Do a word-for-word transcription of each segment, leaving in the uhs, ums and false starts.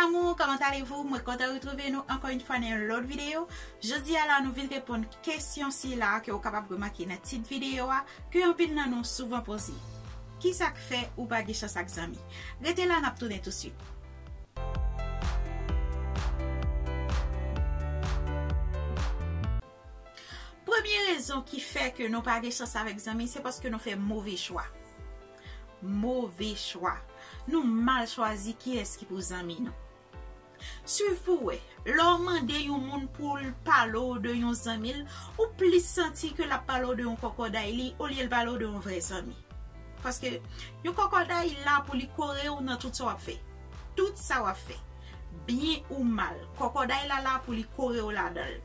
Amour, comment allez-vous? Mwen kontan retwouve nou ankò yon fwa nan yon lòt videyo. Jodi a la, nou vin reponn kesyon sila ke ou kapab remake nan tit videyo a, ke anpil nan nou souvan poze. Kisa k fè ou pa gen chans ak zanmi? Rete la, n ap tounen touswit. Premye rezon ki fè ke nou pa gen chans avèk zanmi, se paske nou fè move chwa. Move chwa. Nou mal chwazi kiyès ki pou zanmi nou. Swiv pou w wè, lè w mande yon moun pou l pale w de yon zanmi l, ou plis santi ke l ap pale w de yon kòkòday li olye l pale w de yon vrè zanmi. Paske yon kòkòday la pou li kore w nan tout sa w ap fè. Tout sa w ap fè. Byen ou mal, kòkòday la la pou li kore w ladan l.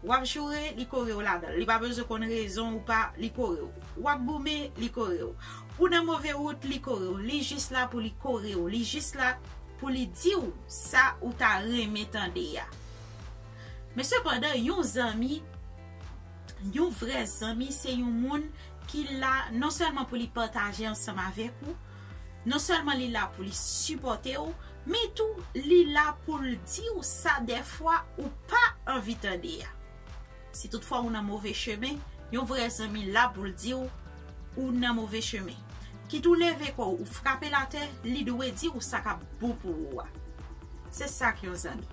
W ap joure, li kore w ladan l. Li pa bezwen konn rezon ou pa, li kore w. W ap goumen, li kore w. Ou nan move wout, li kore w. Li jis la pou li kore w. Li jis la pou li di w sa ou ta renmen tande a. Men sepandan, yon zanmi, yon vrè zanmi, se yon moun ki la non sèlman pou li pataje ansanm avèk ou, non sèlman li la pou li sipòte w, men tou li la pou l di w sa dèfwa ou pa anvi tande a. Si toutfwa ou nan move chemen, yon vrè zanmi la pou l di w ou nan move chemen. Kit ou leve kò w, ou frape l atè, li dwe di w sa k ap bon pou ou a. Se sa k yon zanmi.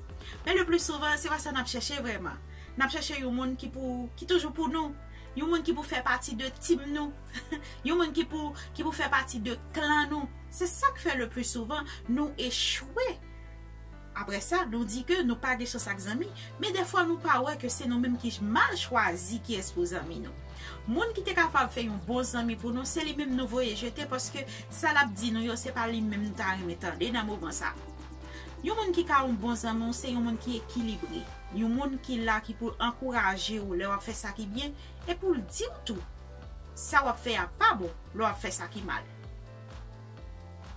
Men le pli souvan, se pa sa n ap chèche vrèman. N ap chèche yon moun ki pou, ki toujou pou nou. Yon moun ki pou fè pati de tim nou. Yon moun ki pou, ki pou fè pati de klan nou. Se sa k fè le pli souvan nou echwe. Apre sa, nou di ke nou pa gen chans ak zanmi, men dèfwa nou pa wè ke se nou menm ki mal chwazi kiyès pou zanmi nou. Moun ki te kapab fè yon bon zanmi pou nou, se li menm nou voye jete, paske sa l ap di nou yo, se pa li menm nou ta renmen tande nan moman sa. Yon moun ki ka yon bon zanmi w, se yon moun ki ekilibre. Yon moun ki la, ki pou ankouraje w lè w ap fè sa ki byen, e pou l di w tou sa w ap fè a pa bon lè w ap fè sa ki mal.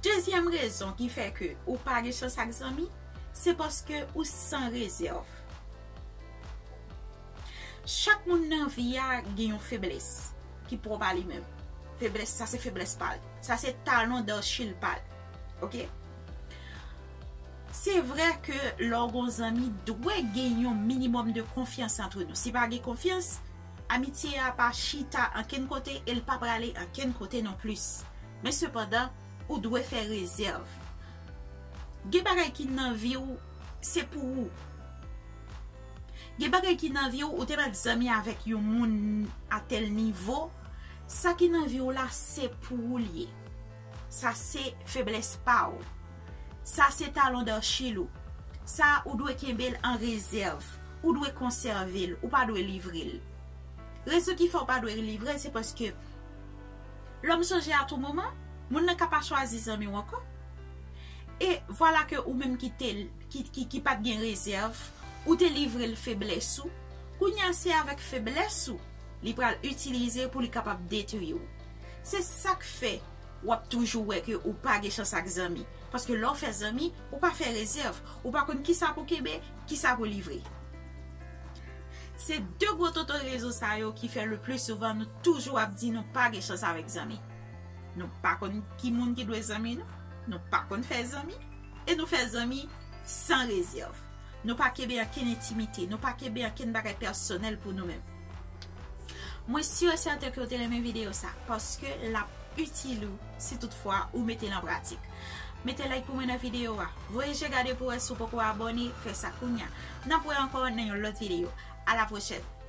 Dezyèm rezon ki fè ke ou pa gen chans ak zanmi, se paske ou san rezèv. Chak moun nan vi a gen yon feblès ki pwòp a li menm. Feblès, sa se feblès pa l. Sa se talon d'Achille pa l. Oke? Se vre ke lè w gon zanmi, dwe gen yon minimòm de konfyans antre nou. Si pa gen konfyans, amitye a pa chita ankenn kote e l pa prale ankenn kote non plis. Men sepandan, ou dwe fè rezèv. Gen bagay ki nan vi w, se pou ou. Gen bagay ki nan vi w, ou te mèt zanmi avèk yon moun a tèl nivo, sa ki nan vi w la, se pou ou l ye. Sa se feblès pa w. Sa se talon d'Achille ou. Sa ou dwe kenbe l an rezèv. Ou dwe konsève l. Ou pa dwe livre l. Rezon ki fè w pa dwe livre l, se paske lè m sonje a tou moman, moun nan ka pa chwazi zanmi w ankò. E vwala ke ou menm ki te, ki, ki, ki pa t gen rezèv, ou te livre l feblès ou. Kounye a se avèk feblès ou li pral itilize pou li kapab detwi w. Se sa k fè w ap toujou wè ke ou pa gen chans ak zanmi. Paske lè w fè zanmi, ou pa fè rezèv, ou pa konn kisa pou kenbe, kisa pou livre. Se de gwo tonton rezon sa yo ki fè le pli souvan nou toujou ap di nou pa gen chans avèk zanmi. Nou pa konn ki moun ki dwe zanmi nou, nou pa konn fè zanmi, e nou fè zanmi san rezèv. Nou pa kenbe ankenn entimite, nou pa kenbe ankenn bagay pèsonèl pou nou menm. Mwen si e sèten ke w te renmen videyo sa, paske l ap itil ou si toutfwa ou mete l an pratik. Mete like pou mwen nan videyo a. Voye je gade pou wè si w poko abòne, fè sa kounya. N ap wè ankò nan yon lòt videyo. A la pwochèn.